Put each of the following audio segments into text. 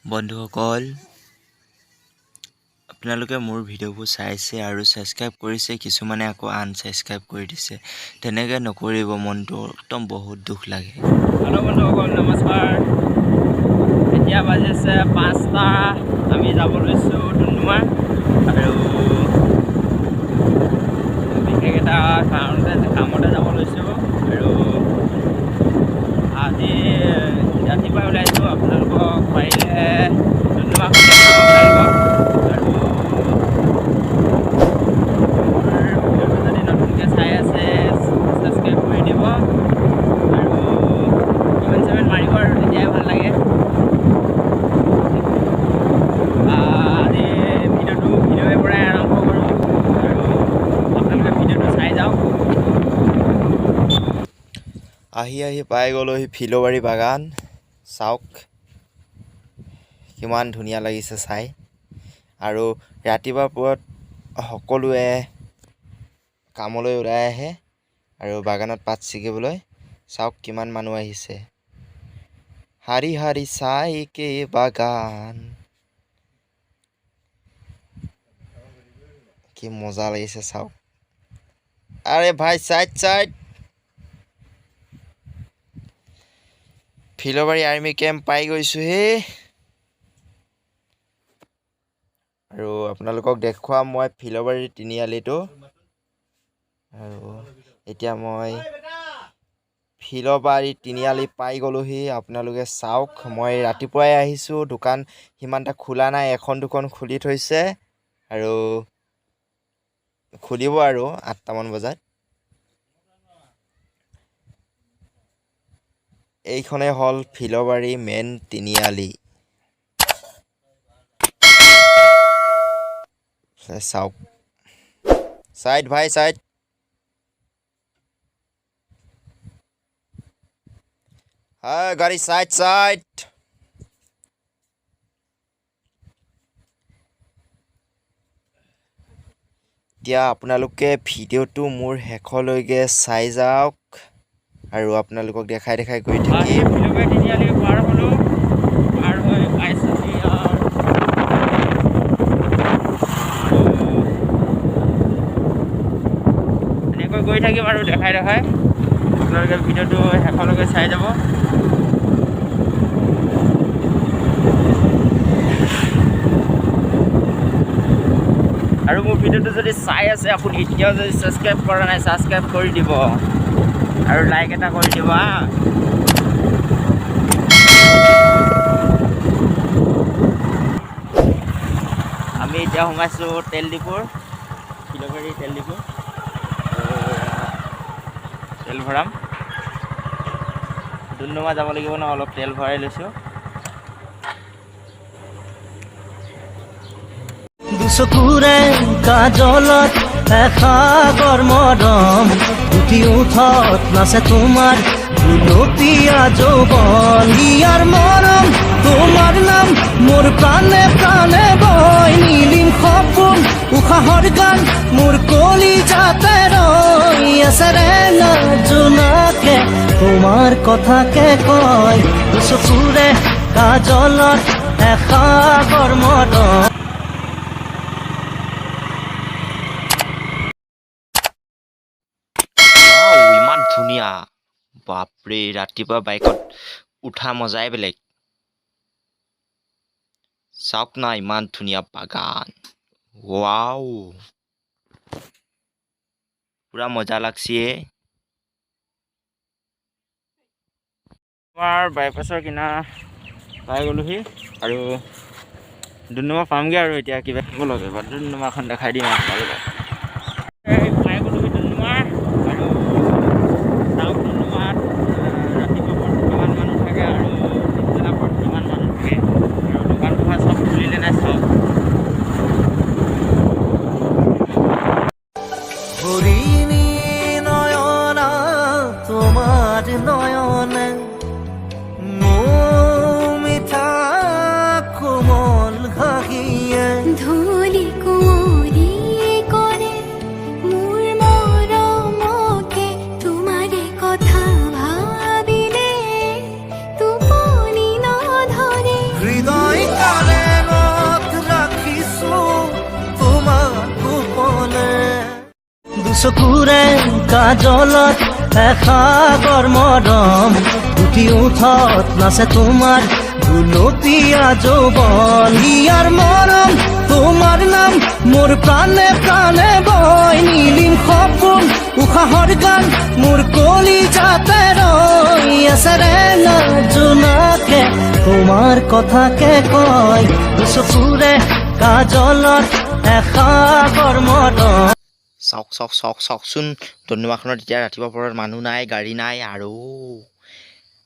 বন্ধুসকল, আপোনালোকে মোৰ ভিডিঅ'বোৰ চাইছে আৰু ছাবস্ক্ৰাইব কৰিছে, কিছুমানে আকৌ আনছাবস্ক্ৰাইব কৰি দিছে। তেনেকৈ নকৰিব, মনটো একদম বহুত দুখ লাগে। হেল্ল' বন্ধুসকল, নমস্কাৰ। এতিয়া বাজিছে 5টা। আমি যাব লৈছোঁ ডুমডুমা আৰু বিশেষ এটা কাৰণতে কামতে যাব লৈছোঁ। আৰু আজি ৰাতিপুৱাই ওলাইছোঁ। আপোনালোকক পাৰিলে ডুমডুমাখন দেখাম আপোনালোকক। আৰু মোৰ ভিডিঅ'টো যদি নতুনকৈ চাই আছে, ছাবস্ক্ৰাইব কৰি দিব আৰু কমেণ্ট চমেণ্ট মাৰিব আৰু, তেতিয়াই ভাল লাগে। আজি ভিডিঅ'টো ভিডিঅ'ৰ পৰাই আৰম্ভ কৰোঁ আৰু আপোনালোকে ভিডিঅ'টো চাই যাওক। আহি আহি পাই গ'লোহি ফিল'বাৰী বাগান। চাওক, কিমান ধুনীয়া লাগিছে চাই। আৰু ৰাতিপুৱা পৰত সকলোৱে কামলৈ ওলাই আহে আৰু বাগানত পাত ছিগিবলৈ। চাওক, কিমান মানুহ আহিছে। শাৰী শাৰী চাইকে বাগান, কি মজা লাগিছে চাওক। আৰে ভাই, side side. Filobari army camp পাই গৈছোঁহি আৰু আপোনালোকক দেখুৱাম মই ফিল'বাৰী তিনিআলিটো। আৰু এতিয়া মই ফিল'বাৰী তিনিআলি পাই গ'লোহি। আপোনালোকে চাওক, মই ৰাতিপুৱাই আহিছোঁ। দোকান সিমান এটা খোলা নাই, এখন দুখন খুলি থৈছে আৰু খুলিব আৰু 8টামান বজাত। এইখনেই হ'ল ফিল'বাৰী মেইন তিনিআলি। চাওক, চাইড ভাই চাইড। হ্যাঁ, গাড়ী চাইড চাইড। এতিয়া আপোনালোকে ভিডিঅ'টো মোৰ শেষলৈকে চাই যাওক আৰু আপোনালোকক দেখাই দেখাই গৈ আহি থাকিম। ফিল'বাৰী তিনিআলি পাৰ হ'লোঁ, পাৰ হৈ পাইছোঁহি আৰু এনেকৈ গৈ থাকিম আৰু দেখাই দেখাই। আপোনালোকে ভিডিঅ'টো শেষলৈকে চাই যাব। আৰু মোৰ ভিডিঅ'টো যদি চাই আছে আপুনি, এতিয়াও যদি ছাবস্ক্ৰাইব কৰা নাই, ছাবস্ক্ৰাইব কৰি দিব আৰু লাইক এটা কৰি দিব। হা, আমি এতিয়া সোমাইছোঁ তেল ডিপুৰ, ফিল'বাৰী তেল ডিপু। তেল ভৰাম, ডুমডুমা যাব লাগিব ন, অলপ তেল ভৰাই লৈছোঁ। দুচকুৰে কাজলত এসাগৰ মৰম, দুটি ওঠত নাচে তোমাৰ গুলপীয়া যৌৱন। ইয়াৰ মৰম তোমাৰ নাম মোৰ প্ৰাণে প্ৰাণে বয়, নীলিম সপোন উশাহৰ গান মোৰ কলিজাতে ৰৈ আছে। ৰেঙা জোনাকে তোমাৰ কথাকে কয়, দুচকুৰে কাজলত এসাগৰ মৰম। ৱাও, ইমান ধুনীয়া! বাপৰে, ৰাতিপুৱা বাইকত উঠা মজাই বেলেগ। চাওক না, ইমান ধুনীয়া বাগান। ৱাও, পুৰা মজা লাগছে। আমাৰ বাইপাছৰ কিনাৰ পাই গ'লোহি আৰু ডুমডুমা পামগৈ আৰু এতিয়া কিবা। ব'লক, এবাৰ ডুমডুমাখন দেখাই দিম আপোনালোকক। এই পাই গ'লোহি ডুমডুমা। আৰু চাওক, ডুমডুমাত ৰাতিপুৱা পৰত কিমান মানুহ থাকে আৰু পিছবেলা পৰত কিমান মানুহ থাকে আৰু দোকান পোহাৰ চব খুলিলে নাই চাওক। হৰিণী নয়না তোমাৰ নয়নে মিঠা কোমল হাঁহিয়ে ধূলি কুঁৱৰী। দুচকুৰে কাজলত এসাগৰ মৰম, দুটি ওঠত নাচে তোমাৰ গুলপীয়া যৌৱন। ইয়াৰ মৰম, তোমাৰ নাম মোৰ প্ৰাণে প্ৰাণে বয়। নীলিম সপোন, উশাহৰ গান মোৰ কলিজাতে ৰৈ আছে ৰে। না জোনাকে তোমাৰ কথাকে কয়, দুচকুৰে কাজলত এসাগৰ মৰম। চাওক চাওক চাওক চাওকচোন, ডুমডুমাখনত এতিয়া ৰাতিপুৱা পৰত মানুহ নাই, গাড়ী নাই। আৰু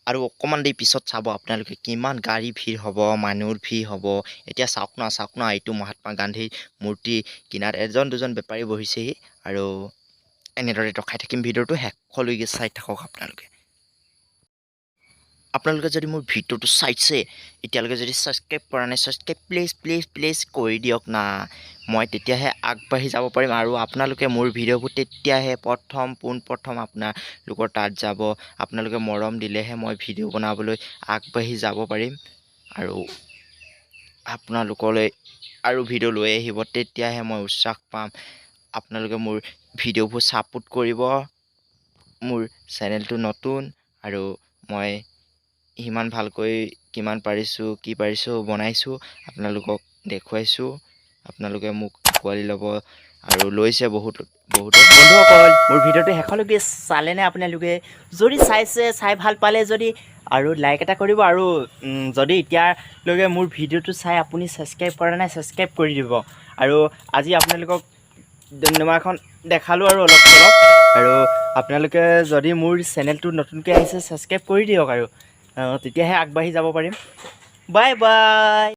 আৰু অকণমান দেৰি পিছত চাব আপোনালোকে কিমান গাড়ী ভিৰ হ'ব, মানুহৰ ভিৰ হ'ব। এতিয়া চাওক না, চাওক না, এইটো মহাত্মা গান্ধীৰ মূৰ্তি কিনাৰত এজন দুজন বেপাৰী বহিছেহি। আৰু এনেদৰে ৰখাই থাকিম ভিডিঅ'টো, শেষলৈকে চাই থাকক আপোনালোকে। আপোনালোকে যদি মোৰ ভিডিঅ'টো চাইছে, এতিয়ালৈকে যদি ছাবস্ক্ৰাইব কৰা নাই, ছাবস্ক্ৰাইব প্লিজ প্লিজ প্লিজ কৰি দিয়ক না। মই তেতিয়াহে আগবাঢ়ি যাব পাৰিম আৰু আপোনালোকে মোৰ ভিডিঅ'বোৰ তেতিয়াহে প্ৰথম পোনপ্ৰথম আপোনালোকৰ তাত যাব। আপোনালোকে মৰম দিলেহে মই ভিডিঅ' বনাবলৈ আগবাঢ়ি যাব পাৰিম আৰু আপোনালোকলৈ আৰু ভিডিঅ' লৈ আহিব, তেতিয়াহে মই উৎসাহ পাম। আপোনালোকে মোৰ ভিডিঅ'বোৰ ছাপোৰ্ট কৰিব। মোৰ চেনেলটো নতুন আৰু মই সিমান ভালকৈ কিমান পাৰিছোঁ, কি পাৰিছোঁ বনাইছোঁ, আপোনালোকক দেখুৱাইছোঁ। আপোনালোকে মোক আঁকোৱালি ল'ব আৰু লৈছে বহুত বহুতে। বন্ধুসকল, মোৰ ভিডিঅ'টো শেষলৈকে চালেনে আপোনালোকে? যদি চাইছে, চাই ভাল পালে যদি আৰু লাইক এটা কৰিব। আৰু যদি এতিয়ালৈকে মোৰ ভিডিঅ'টো চাই আপুনি ছাবস্ক্ৰাইব কৰা নাই, ছাবস্ক্ৰাইব কৰি দিব। আৰু আজি আপোনালোকক ডুমডুমাখন দেখালোঁ আৰু অলপ চলপ। আৰু আপোনালোকে যদি মোৰ চেনেলটো নতুনকৈ আহিছে, ছাবস্ক্ৰাইব কৰি দিয়ক আৰু তেতিয়াহে আগবাঢ়ি যাব পাৰিম। Bye bye.